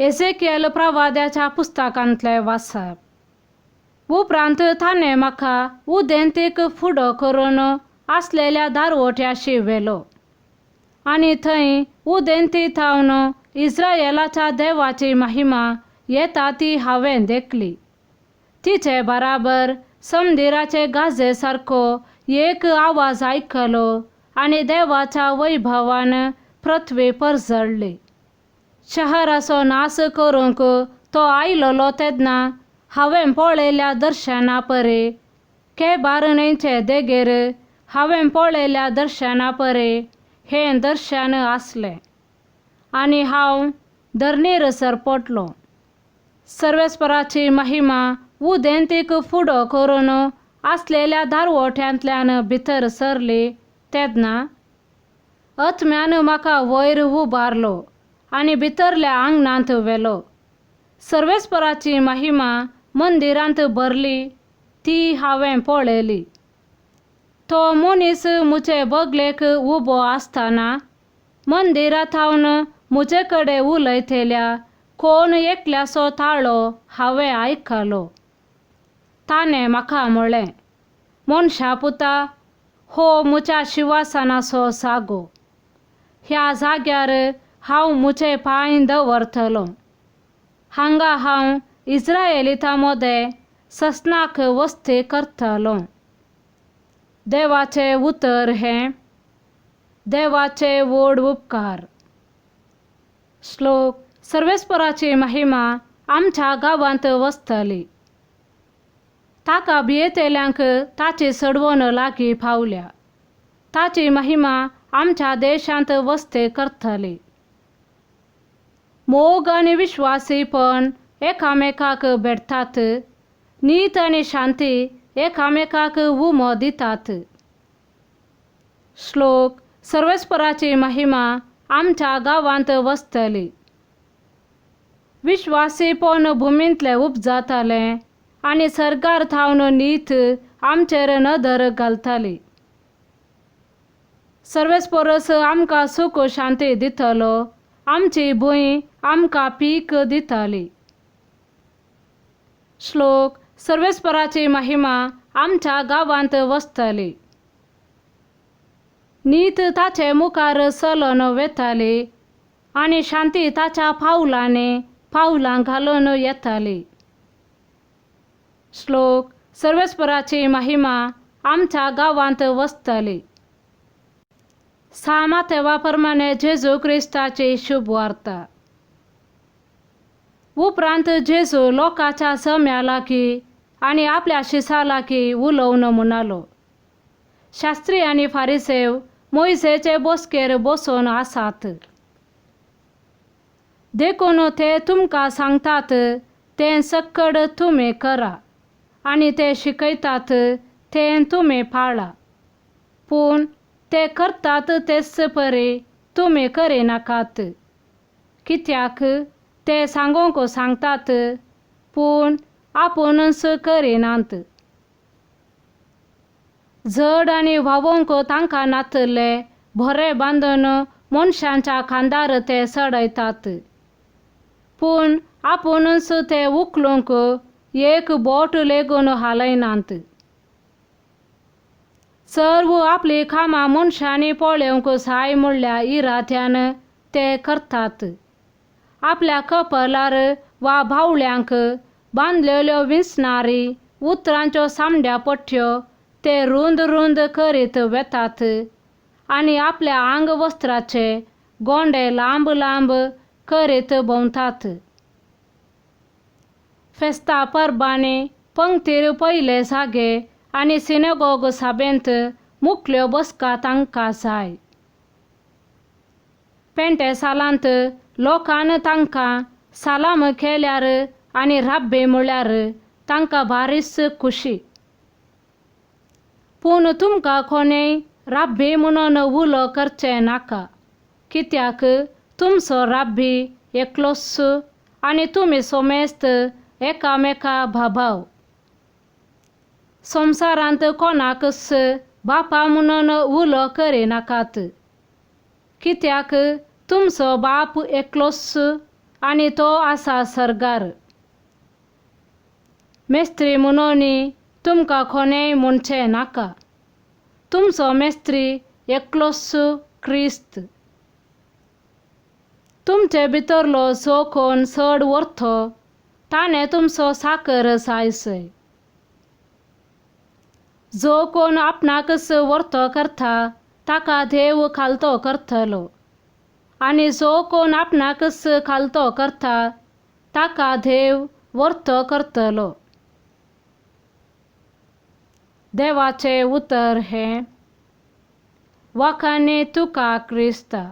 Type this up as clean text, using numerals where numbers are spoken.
एझेकियल प्रवाद्याच्या पुस्तकांतलें वाचप. उपरांत ताणें म्हाका उदेंतीक फुडो करून आसलेल्या दारवट्याशी व्हेलो आनी थंय उदेंती थावन इस्रायलाच्या देवाची महिमा येता ती हांवें देखली. तिचे बराबर समदिराचे गाजे सारको एक आवाज आयकलो आनी देवाच्या वैभवान पृथ्वी परजळ्ळी. शहराचो नाश करूंक तो आयलोलो तेन्ना हांवें पळयल्या दर्शना परे केबार न्हंयचे देगेर हांवें पळयल्या दर्शना परे हें दर्शन आसलें आनी हांव धरणीर सरपटलो. सर्वेस्पराची महिमा उदेंतीक फुडो करून आसलेल्या दारवट्यांतल्यान भितर सरली तेन्ना आत्म्यान म्हाका वयर उबारलो आनी भितरल्या आंगणांत व्हेलो. सर्वेस्पराची महिमा मंदिरांत भरली ती हांवें पळयली. तो मनीस म्हजे बगलेक उबो आसतना मंदिरा थावन म्हजे कडेन उलयतल्या कोण एकल्याचो ताळो हांवें आयकलो. ताणें म्हाका म्हळें, मनशा पुता, हो म्हज्या शिवासनाचो जागो. ह्या जाग्यार हांव म्हजे पांय दवरतलो. हांगा हांव इस्रायलितां मदें सस्नाक वस्ती करतलो. देवाचें उतर हें देवाचे व्हड उपकार. श्लोक. सर्वेस्पराची महिमा आमच्या गांवांत वसतली. ताका भियेतल्यांक ताची सडवण लागीं पावल्या. ताची महिमा आमच्या देशांत वस्ती करतली. मोग आनी विश्वासीपण एकामेकाक भेटतात. नीत आनी शांती एकामेकाक उमो दितात. श्लोक. सर्वेस्पराची महिमा आमच्या गांवांत वसतली. विश्वासीपण भुमींतलें उपजातालें आनी सरकार थावन नीत आमचेर नदर घालताली. सर्वेस्परस आमकां सुख शांती दितलो. आमची भूंय आमकां पीक दिताली. श्लोक. सर्वेस्पराची महिमा आमच्या गांवांत वसतली. नीत ताचे मुखार चलून वेताली आनी शांती ताच्या पावलांनी पावलां घालून येताली. श्लोक. सर्वेस्पराची महिमा आमच्या गांवांत वसतली. सामातेवा प्रमाणे जेजू क्रिस्ताची शुभ वार्ता. उपरांत जेजू लोकांच्या जम्या लागीं आनी आपल्या शिसा लागीं उलोवन म्हणालो, शास्त्री आनी फारिसेव मोयसेचे बसकेर बसून आसात. देखून ते तुमकां सांगतात तें सक्कड तुमी करा आनी ते शिकयतात तें तुमी पाळा, पूण ते करतात तेच परी तुमी करिनाकात. कित्याक ते सांगूंक सांगतात पूण आपुणूच करिनात. जड आनी व्हांवूंक तांकां नातले भोरे बांदून मनशांच्या खांदार ते चडयतात, पूण आपुणूच ते उखलूंक एक बोट लेगून हालयनात. सर्व आपलीं कामां मनशांनी पळोवंक जाय म्हणल्या इराद्यान ते करतात. आपल्या कपलार वा बावल्यांक बांदलेल्यो विंचणारी उतरांच्यो सामड्या पट्ट्यो ते रूंद रूंद करीत वेतात आनी आपल्या आंग वस्त्राचे गोंडे लांब लांब करीत भोंवतात. फेस्ता परबांनी पंक्तीर पयले जागे आनी सिनेगोग सभेंत मुखल्यो बसका तांकां जाय. पेंटे सालांत लोकान तांकां सलाम केल्यार आनी राब्बे म्हळ्यार तांकां बारीच खुशी. पूण तुमकां कोणेय राब्बी म्हणून उलो करचें नाका, कित्याक तुमचो राब्बी एकलोच आनी तुमी सोमेस्त एकामेका भाभाव. संवसारांत कोणाकच बापा म्हणून उलो करिनाकात, कित्याक तुमचो बाप एकलोच आनी तो आसा सर्गार. मेस्त्री म्हणून तुमकां कोणेंय म्हणचें नाका, तुमचो मेस्त्री एकलोच क्रिस्त. तुमचे भितरलो जो कोण चड व्हरतो ताणें तुमचो साकर जायसय. जो कोण आपणाकच व्हरतो करता ताका देव खालतो करतलो आनी जो कोण आपणाकच खालतो करता ताका देव व्हरतो करतलो. देवाचें उतर हें. वाखाणे तुका क्रिस्ता.